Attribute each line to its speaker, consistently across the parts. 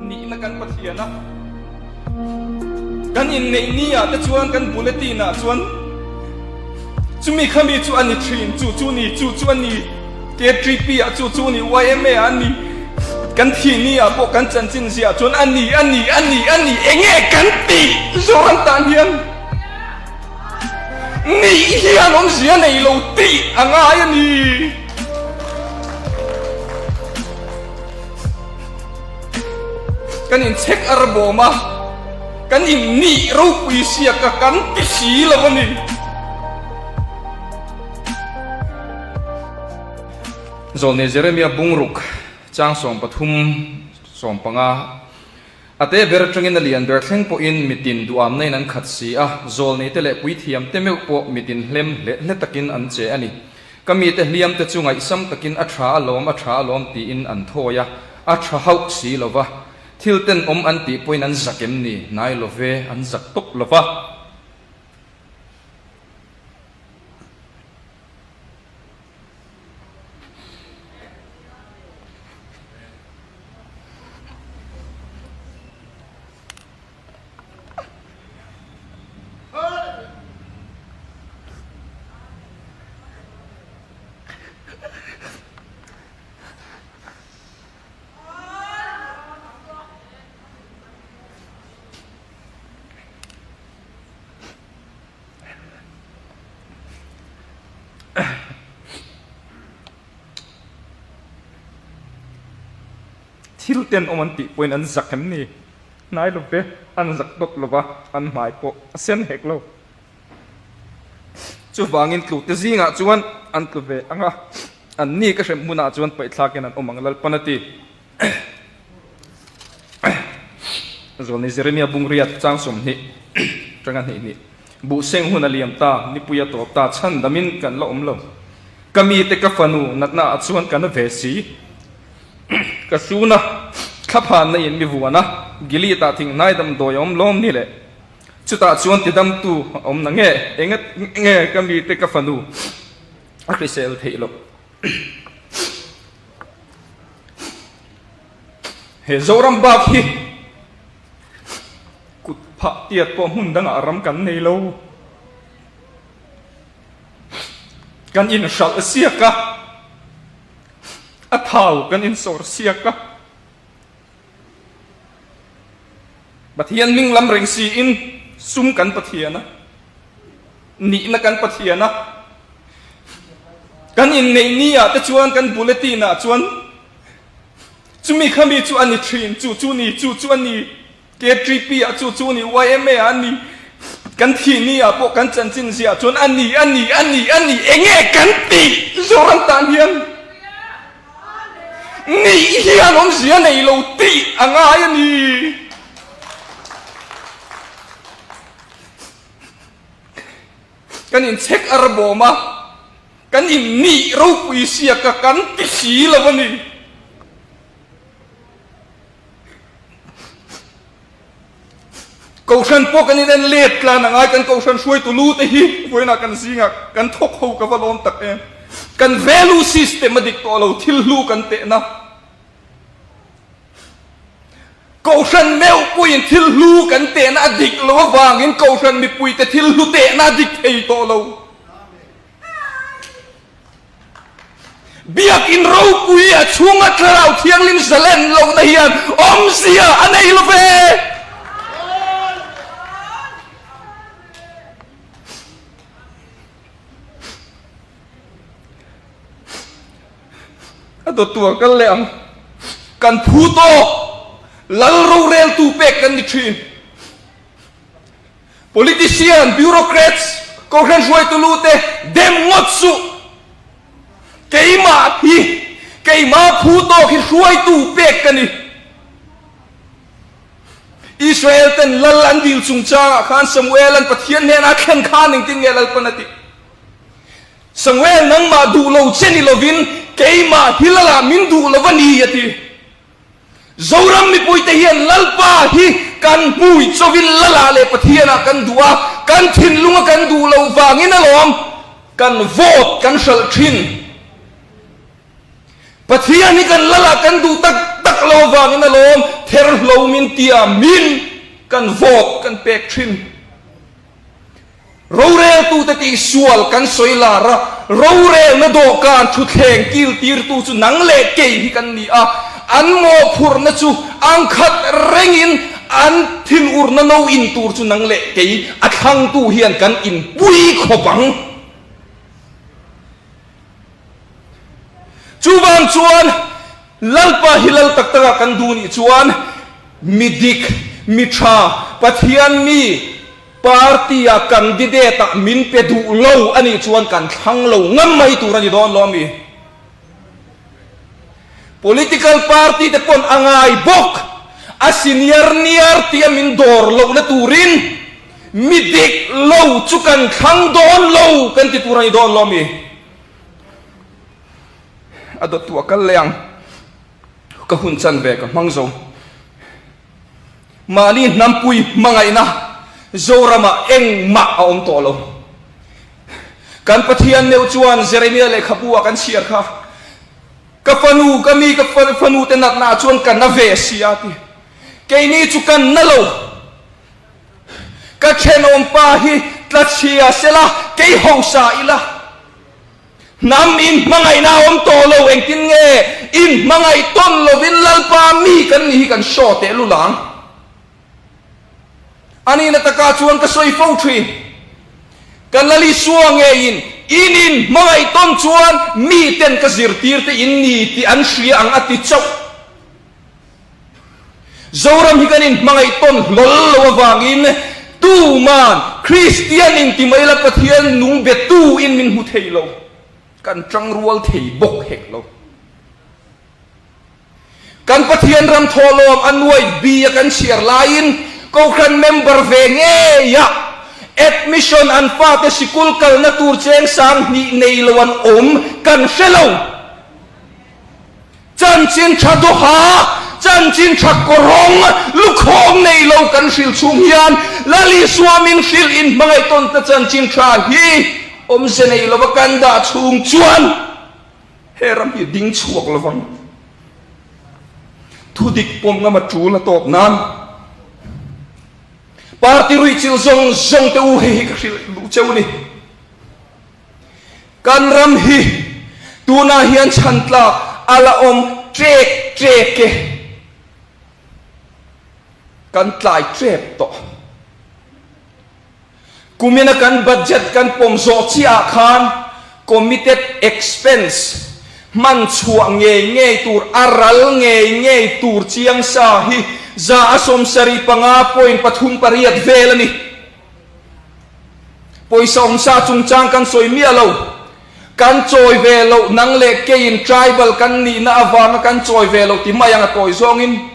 Speaker 1: Nihna kan Pathian a, kan inneih ni ah te chuan kan bulletin ah chuan chumi khami chu a ni thin, chu chu ni, chu chu a ni, KTP ah chu chu ni, yma ah a ni, kan thih ni ah pawh kan chanchin ziah chuan a ni, a ni, a ni, a ni, enge kan tih Zoram tan hian nih hian awmzia nei lo tih a ngai a ni. Kan inchhek ar bawm a, kan innih ropui siak a kan ti si lo a ni. Zawlnei Jeremia bungruk chang 13, 15 A te ber atangin a lian ber thleng pawhin mitin duhamna in an khat si a, zawlnei te leh puithiam te meuh pawh mitin hlem hleh hle takin an che a ni. Ka mite hliam te chu ngaihsam takin a tha alawm, a tha alawm tiin an thawi a, a tha hauh si lo va. Thil tenawm an tih pawhin an zak em ni? Hnai lo ve, an zak tawp lo va. Thil tenawm an tih pawhin an zak em ni? Hnai lo ve, an zak dawt lo va, an hmai pawh a sen hek lo. Chuvangin tlute zingah chuan an tlu ve ang a, an ni ka hrem hmunah chuan paihthlakin an awm ang Lalpan a ti. Zawlni Jeremia bungriat chang 20 tanga hnih hnih. Buhseng hun a liam ta, nipui a tawp ta, chhan damin kan la awm lo. Ka mite ka fanu natna ah chuan ka na ve si. Ka sun a, thlaphanna in mi vuan a, Gilead ah thinghnai damdawi a awm lawm ni le? Chutah chuan tidamtu a awm na nge? Enga nge ka mite ka fanu a hrisel theih loh? He Zoram bak hi kut phah tiat pawh hmun dangah ram kan nei lo. Kan inhralh siak a, a thau kan insawr siak a. Pathian hming lam reng siin sum kan Pathian a, nihna kan Pathian a. Kan inneih ni ah te chuan kan bulletin ah chuan chumi khami chu a ni thin, chu chu ni, chu chu a ni, KTP ah chu chu ni, yma ah a ni, kan thih ni ah pawh kan chanchin ziah chuan a ni, a ni, a ni, a ni, enge kan tih Zoram tan hian nih hian awmzia nei lo tih a ngai a ni. Kan inchhek ar bawm a, kan innih ropui siak a kan ti si lo a ni. Kohhran pawh kan inen let tlan a ngai, kan kohhran hruaitu lu te hi vawiinah kan zingah kan thawk ho ka va lawm tak em. Kan value system a dik tawh lo, thil hlu kan tehna. Kohhran meuh puiin thil hlu kan tehna a dik lo avangin kohhran mipuite thil hlu tehna a dik thei tawh lo. Biakin ropui a chhunga Thlarau Thianghlim zalen lohna hian awmzia a nei lo ve. A dawttu a kal leh ang. Kan phu tawk lal roreltu pek kan ni thin. Politician, bureaucrats, kohhran hruaitu lu te dem ngawt suh. Keimah hi, keimah phu tawk hi hruaitu pek ka ni. Israel ten lal an dil chungchangah khan Samuel an Pathian hnenah a thlen khan engtin nge Lalpan a tih? Samuel nangmah duh lo che ni lovin keimah hi lalah min duh lo a ni a ti. Zoram mipuite hian Lalpa hi kan hmui chawin Lala leh Pathianah kan duh a, kan thinlunga kan duh loh vangin alawm kan vote kan hralh thin. Pathian hi kan Lala kan duh tak tak lo. loh avangin alawm therhlo min tia min kan vote kan pek thin. Roreltute tihsual kan sawi lar a, rorelna dawhkan thutthleng kil tirtu chu nang leh kei hi kan ni a, an mawhphurhna chu ang khat rengin an thinurna no in tur chu nang leh kei a thlangtu hian kan inpui khawp ang. Chuvang chuan Lalpa hi lal tak takah kan duh nih chuan mi dik, mi tha, Pathian mi, Party a candidate ah min pe duh lo a nih chuan kan thlang lo ngam mai tur a ni dawn lo a mi? Political party te pawn a ngai bawk a senior niar tia min dawr lohna turin mi dik lo chu kan thlang dawn lo kan ti tur a ni dawn lo a mi? A dawttu a kal leh ang. Ka hun chan ve ka hmang zo. Mahni hnampui hmangaihna Zoramah engmah a awm tawh lo. Kan Pathian meuh chuan Jeremia lehkhabu ah kan chhiar kha, Ka fanu, ka mi, ka fanu te natna ah chuan ka na ve si a ti. Keini chu kan na lo. Ka thenawm pa hi tla chhia sela, kei hausa ila. Hnam in hmangaihna a awm tawh lo, engtin nge in hmangaih tawn lovin Lalpa mi kan nih hi kan hraw teh lul ang. A nihna takah chuan ka sawi fo thin, Kan Lal Isua ngeiin in in hmangaih tawn chuan miten ka zirtir te in ni tih an hria ang a ti chauh. Zoram hi kan inhmangaih tawn hlawl lo avangin tuman Kristian inti mai la Pathian nung betu in min hmu thei lo, kan tangrual thei bawk hek lo. Kan Pathian ram thawhlawm a nuai bi a kan chhiar laiin Kohhran member ve ngeia admission an fate sikul kalna tur cheng 2000 nei lo an awm kan hre lo. Chanchin tha duha, chanchin tha kawrawng, lukhawng nei lo kan hrilh chhung hian Lal Isua min hrilh in hmangaih tawn ta chanchin tha hi awmze nei lova kan dah chhung chuan he ram hi ding chhuak lovang. Thudik pawm ngam a tul a tawp nan party ruihchilh zawng zawng te u hei hi ka hrilh duh cheu ni. Kan ram hi tunah hian chhan tlak a la awm ṭek ṭek e. Kan tlai ṭep tawh. Kumina kan budget kan pawm zawh chiah ah khan committed expense hman chhuah ngei ngei tur, a ral ngei ngei tur chiang sa hi 75.38 vel a ni. Pawisa awmsa chungchang kan sawi miah lo. Kan chawi ve loh nang leh keiin tribal kan nihna avanga kan chawi ve loh ti mai ang a tawi zawngin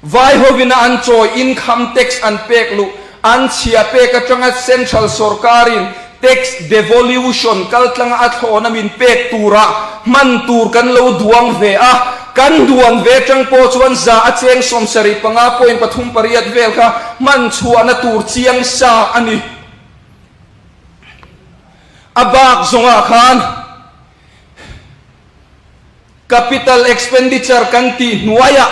Speaker 1: vai hovina an chawi income tax an pek luh an chhia pek atanga central sorkarin tax devolution kaltlanga a thlawna min pek tura hman tur kan lo duang ve a, kan duan ve atang pawh chuan 75.38 vel kha hman chhuahna tur chiang sa a ni. A bak zawngah khan capital expenditure kan tih hnuaiah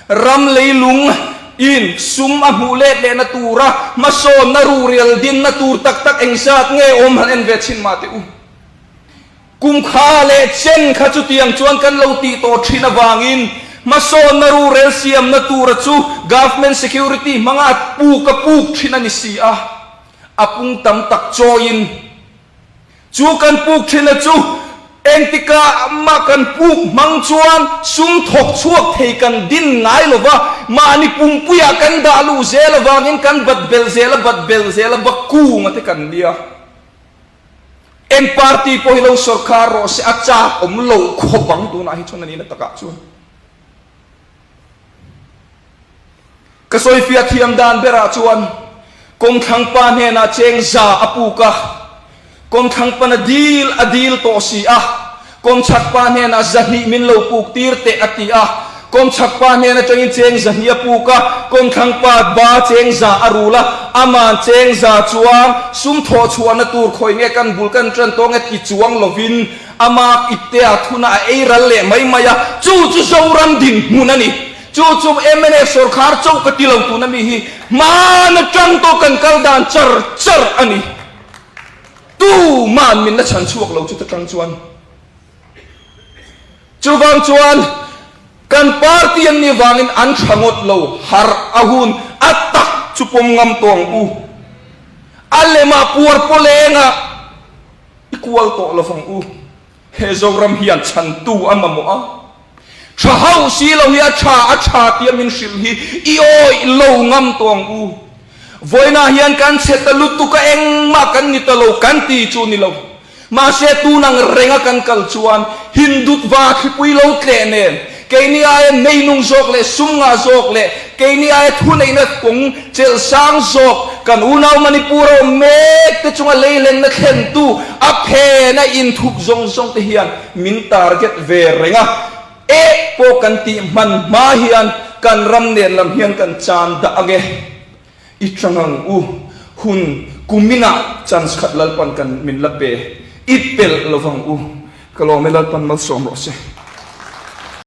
Speaker 1: ram leilung in sum a hmuh let lehna tura hmasawnna ruhrial dinna tur tak tak engzat nge awm han en ve chhin mah teh u. Kum kha leh chen kha chutiang chuan kan lo tih tawh thin avangin hmasawnna rurel siamna tura chu government security hmanga a puk a puk thin a ni si a, a pung tam tak chawiin chu kan puk thina chu engtikah mah kan puk hmang chuan sum thawk chhuak thei kan din ngai lo va, mahni pumpuiah kan dah luh zel avangin kan bat belh zel a bat belh zel a bakung a te kan nia. Eng party pawh hi lo sawrkar rawh se a chak awm lo khawp ang tunah hi chuan a nihna takah chuan. Ka sawifiah thiam dan berah chuan kawngthlang pa hnenah cheng za a puk a, kawngthlang pan a dil a dil tawh si a, kawngchhak pa hnenah 200 min lo puk tir teh a ti a, Kawmchhak pa hnen atangin cheng 200 a puk a, kawmthlang pa ba cheng za a rul a, aman cheng za chuang sum thawh chhuahna tur khawi nge kan bul kan tan tawng e ti chuang lovin Ama iptea thuna a ei ral leh mai mai a, chu chu Zoram dinhmun a ni. Chu chu mnf sawrkhar chauh ka ti lo tuna mi hi hmaan atang tawh kan kal dan char char a ni. Tuman min la chhan chhuak lo chuta tang chuan. Chuvang chuan kan party an nih vangin an tha ngawt lo, harh a hun a tak chu pawm ngam tawh ang u. A lemah puar pawlengah i kual tawh lo vang u. He Zoram hian chhantu a mamawh a, tha hauh si lo hi a tha a tha tia min hrilh hi i awih lo ngam tawh ang u. Vawiinah hian kan chhe ta lutuk a, engmah kan ni ta lo kan ti chu ni lo. Mahse tun ang renga kan kal chuan Hindutva thlipui lo tleh nen keini aia neinung zawk leh sum ngah zawk leh keini aia thuneihna kawng chelh sang zawk kan unau Manipur a awm mek te chunga leilenna thlentu a phen a inthup zawng zawng te hian min target ve reng a, eh pawh kan tih hman hma hian kan ram nen lam hian kan chan dah ange. I chang ang u, hun kuminah chance khat Lalpan kan min la pe, i pelh lovang u. Ka lawm e Lalpan malsawm rawh se.